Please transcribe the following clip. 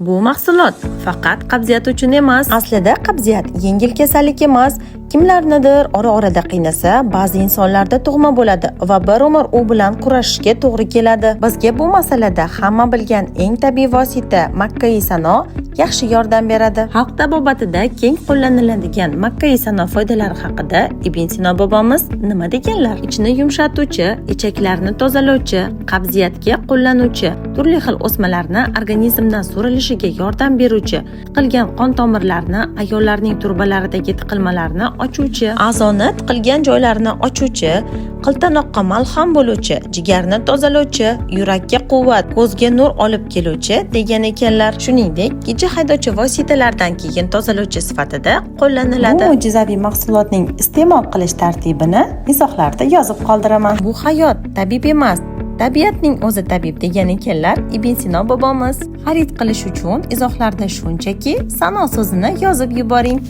Bu mahsulot faqat qabziyat uchun emas. Aslida qabziyat yengil kasallik emas. Kimlarnidir ora-orada qiynasa, ba'zi insonlarda tug'ma bo'ladi va bir umr u bilan kurashishga to'g'ri keladi. Bizga bu masalada hamma bilgan eng tabiiy vosita makkai sano yaxshi yordam beradi. Xalq tabobatida keng qo'llaniladigan makkai sano foydalari haqida Ibn Sino bobomiz nima deganlar? Ichni yumshatuvchi, ichaklarni tozalovchi, qabziyatga qo'llanuvchi, turli xil o'smalarni organizmdan so'rilishiga yordam beruvchi, tiqilgan qon tomirlarni, ayollarning turbalaridagi tiqilmalarni ochuvchi, a'zoni tiqilgan joylarini ochuvchi, qiltanoqqa malham bo'luvchi, jigarni tozalovchi, yurakka quvvat, ko'zga nur olib keluvchi degan ekanlar. Shuningdek, gijja haydovchi vositalardan keyin tozalovchi sifatida qo'llaniladi. Bu mo'jizaviy mahsulotning iste'mol qilish tartibini izohlarda yozib qoldiraman. Bu hayot, tabib emas, tabiatning o'zi tabib degan ekanlar Ibn Sino bobomiz. Xarid qilish uchun izohlarda shunchaki "sano" so'zini yozib yuboring.